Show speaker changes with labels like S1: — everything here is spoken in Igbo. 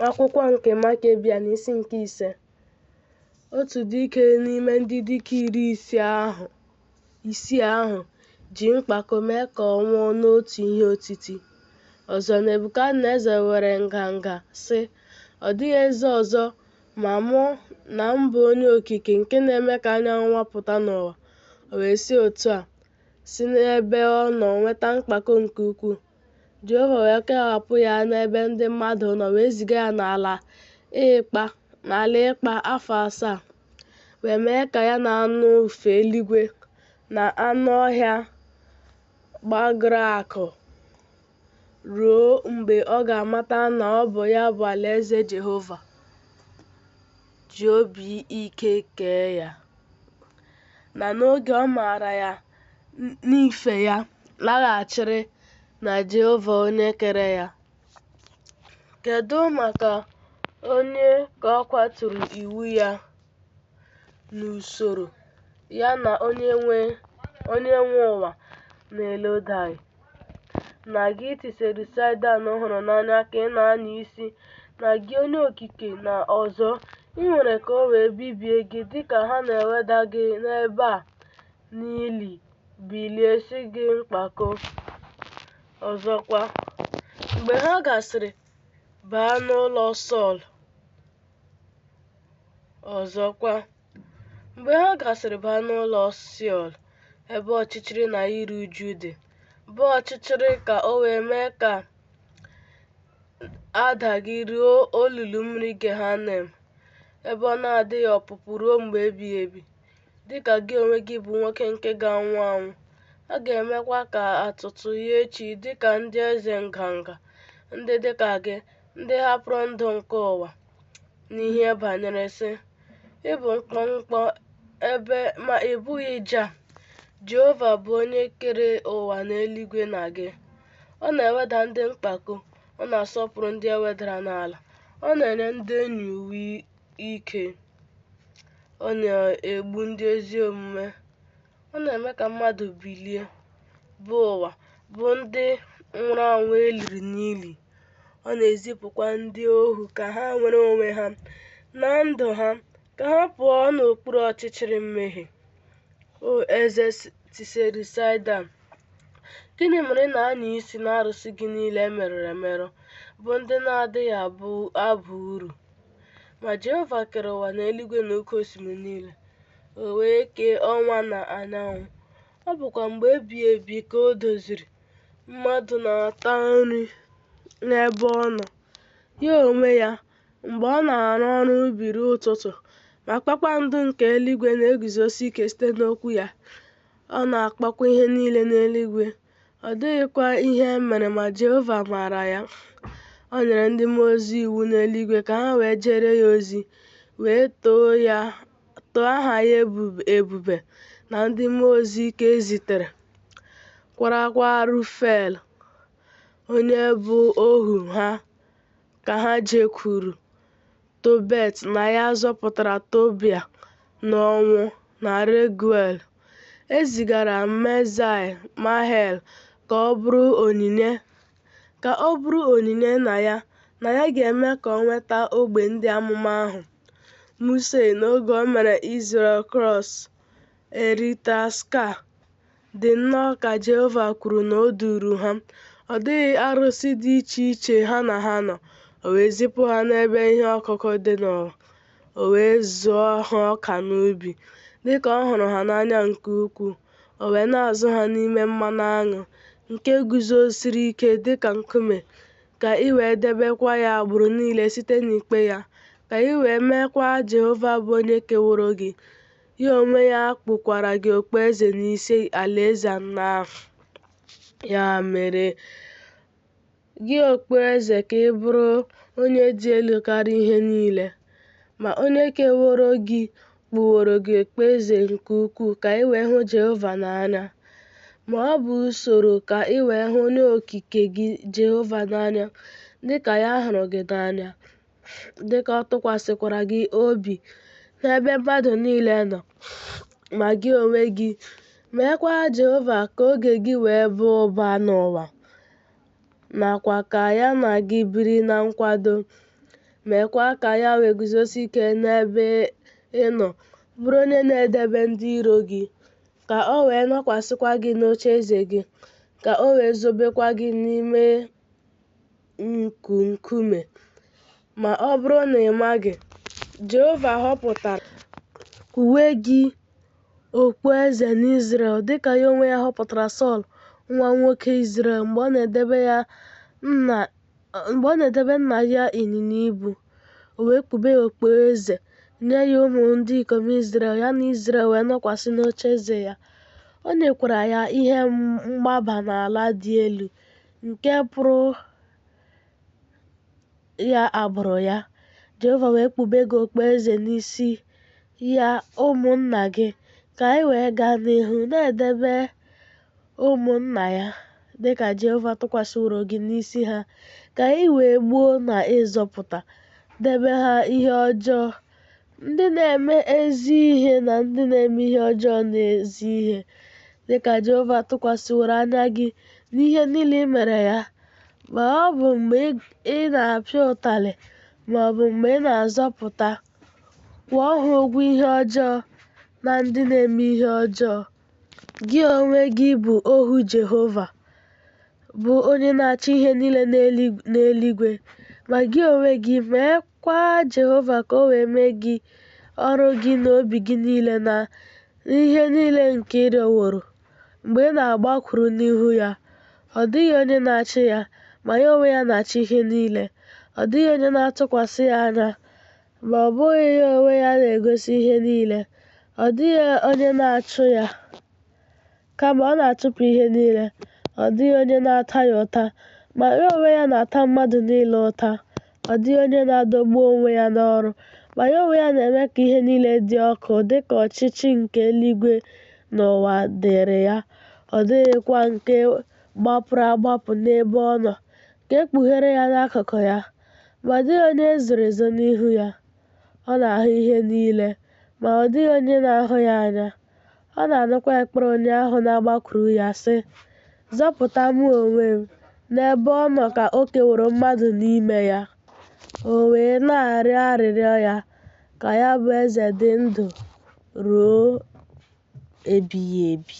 S1: Akwụkwọ nke Makebian isi nke 5. Otu dike n'ime ndị dike iri isii ahụ ji mpako mee ka ọ nwụọ n'otu ihe otiti. Ọzọ, Nebukadneza were nganga sị, Ọ dịghị eze ọzọ ma mụ na m bụ Onye Okike nke na-eme ka anyanwụ wapụta n'ụwa. O wee si otu a si n'ebe ọ nọ nweta mpako nke ukwuu. Jehova wee kewapụ ya n'ebe ndị mmadụ nọ wee ziga ya n'ala ịkpa afọ 7, wee mee ka ya na anụ ufe eluigwe na anụ ọhịa gbagọrọ akụ ruo mgbe ọ ga-amata na ọ bụ ya bụ alaeze Jehova ji obi ike kee ya, na n'oge ọ maara ya n'ife ya laghachiri na Jehova onye kere ya. Kedu maka onye ka ọ kwaturu iwu ya n'usoro ya na onye nwe ụwa na-elodaghị? Na gị Tizerisaịdan hụrụ n'anya ka ị na-anya isi na gị onye okike na ọzọ ị nwere ka o wee bibie gị dịka ha na-eweda gị n'ebe a n'ili bilie sị gị mpako. Ọzọkwa, mgbe ha gasịrị baa n'ụlọ Sọl. Ọzọkwa, mgbe ha gasịrị baa n'ụlọ Siol, ebe ọchịchịrị na iru uju dị, bụ ọchịchịrị ka o wee mee ka ada gị ruo olulu mmiri Gehenna, ebe ọ na-adịghị ọpụpụ ruo mgbe ebighị ebi. Dịka gị onwe gị bụ nwoke nke ga-anwụ anwụ, a ga-emekwa ka atụtụ ya echi dịka ndị eze nganga, ndị dịka gị, ndị hapụrụ ndụ nke ụwa. N'ihe banyere sị, ị bụ mkpọmkpọ ebe ma ị bụghị Jaa, Jehova bụ onye kere ụwa na eluigwe na gị. Ọ na-eweda ndị mpako, ọ na-asọpụrụ ndị e wedara n'ala, ọ na-enye ndị enyi uwe ike, ọ na-egbu ndị ezi omume, ọ na-eme ka mmadụ bilie, bụ ụwa, bụ ndị nwụrụ anwụ e liri n'ili. Ọ na-ezipụkwa ndị ohu ka ha nwere onwe ha na ndụ ha, ka ha pụọ n'okpuru ọchịchịrị mmehie. O eze Tiserisaịdan, gịnị mere ị na-anya isi n'arụsị gị niile e merụrụ emerụ, bụ ndị na-adịghị aba uru? Ma Jehova kere ụwa na eluigwe na oke osimiri niile. O wee kee ọnwa na anyanwụ. Ọ bụkwa mgbe ebighị ebi ka o doziri mmadụ na-ata nri n'ebe ọ nọ, ya onwe ya, mgbe ọ na-arụ ọrụ ubi ruo ụtụtụ, ma kpakpando nke eluigwe na-eguzosi ike site n'okwu ya, ọ na-akpọkwa ihe niile n'eluigwe. Ọ dịghịkwa ihe e mere ma Jehova maara ya. O nyere ndị mmụọ ozi iwu n'eluigwe ka ha wee jere ya ozi, wee too aha ya ebube na ndị mmụọ ozi ka e zitere. Kwarakwa Rufel, onye bụ ohu ha ka ha jekwuru Tobit na ya zọpụtara Tobia n'ọnwụ na Raguel. E zigara Mesaị Mahel ka ọ bụrụ onyinye na ya ga-eme ka ọ nweta ogbe ndị amụma ahụ. Musa n'oge o mere Israel cross Eritaska, dị nnọọ ka Jehova kwuru na o duuru ha, ọ dịghị arụsị dị iche iche ha na ha nọ, o wee zipụ ha n'ebe ihe ọkụkụ dị n'ụwa, o wee zụọ ha ọka n'ubi, dịka ọ hụrụ ha n'anya nke ukwuu, o wee na-azụ ha n'ime mmanụ aṅụ, nke guzosiri ike dịka nkume, ka ị wee debekwa ya agbụrụ niile site n'ikpe ya, ka ị wee meekwa Jehova bụ onye keworo gị, ya onwe ya kpukwara gị okpueze n'isi alaeze anọ ahụ. Ya mere, gị okpueze ka ị bụrụ onye dị elu karịa ihe niile. Ma onye keworo gị kpuworo gị okpueze nke ukwuu ka ị wee hụ Jehova n'anya. Ma ọ bụ usoro ka ị wee hụ onye okike gị Jehova n'anya dị ka ya hụrụ gị n'anya, dị ka ọ tụkwasịkwara gị obi n'ebe mmadụ niile nọ, ma gị onwe gị meekwa Jehova ka oge gị wee baa ụba n'ụwa, nakwa ka ya na gị biri na nkwado. Meekwa ka Yahweh guzosie ike n'ebe ị nọ, bụrụ onye na-edebe ndị iro gị, ka o wee nọkwasịkwa gị n'ocheeze gị, ka o wee zobekwa gị n'ime nku nkume. Ma ọ bụrụ na ị maghị, Jehova họpụtara kpuwe gị okpueze n'Izrel, dịka ya onwe ya họpụtara Sọl nwa nwoke Izrel mgbe ọ na-edebe nna ya ịnyịnya ibu. O wee kpube ya okpueze, nye ya ụmụ ndị ikom Izrel, ya na Izrel wee nọkwasị n'ocheeze ya. O nyekwara ya ihe mgbaba n'ala dị elu, nke pụrụ ya agbụrụ ya. Jehova wee kpube gị okpueze n'isi ya ụmụnna gị, ka ị wee gaa n'ihu na-edebe ụmụnna ya, dịka Jehova tụkwasịworo gị n'isi ha, ka ị wee gbuo na ịzọpụta, debe ha ihe ọjọọ, ndị na-eme ezi ihe na ndị na-eme ihe ọjọọ n'ezi ihe, dịka Jehova tụkwasịworo anya gị n'ihe niile i mere ya, ma ọ bụ mgbe ị na-apịa ụtalị ma ọ bụ mgbe ị na-azọpụta, kwụọ ha ụgwọ ihe ọjọọ na ndị na-eme ihe ọjọọ. Gị onwe gị bụ ohu Jehova, bụ onye na-achị ihe niile n'eluigwe. Ma gị onwe gị, meekwa Jehova ka o wee mee gị ọrụ gị n'obi gị niile na n'ihe niile nke ị rịọworo, mgbe ị na-agbakwuru n'ihu ya. Ọ dịghị onye na-achị ya, ma ya onwe ya na-achị ihe niile. Ọ dịghị onye na-atụkwasị ya anya, ma ọ bụghị ya onwe ya na-egosi ihe niile. Ọ dịghị onye na-achụ ya, kama ọ na-achụpụ ihe niile. Ọ dịghị onye na-ata ya ụta, ma ya onwe ya na-ata mmadụ niile ụta. Ọ dịghị onye na-adọgbu onwe ya n'ọrụ, ma ya onwe ya na-eme ka ihe niile dị ọkụ dịka ọchịchị nke eluigwe na ụwa dịrị ya. Ọ dịghịkwa nke gbapụrụ agbapụ n'ebe ọ nọ, nke ekpughere ya n'akụkụ ya, ma ọ dịghị onye e zoro ezo n'ihu ya. Ọ na-ahụ ihe niile, ma ọ dịghị onye na-ahụ ya anya. Ọ na-anụkwa ekpere onye ahụ na-agbakwuru ya, sị, Zọpụta mụ onwe m. N'ebe ọ nọ ka o keworo mmadụ n'ime ya. O wee na-arịọ arịrịọ ya, ka ya bụ eze dị ndụ ruo ebighị ebi.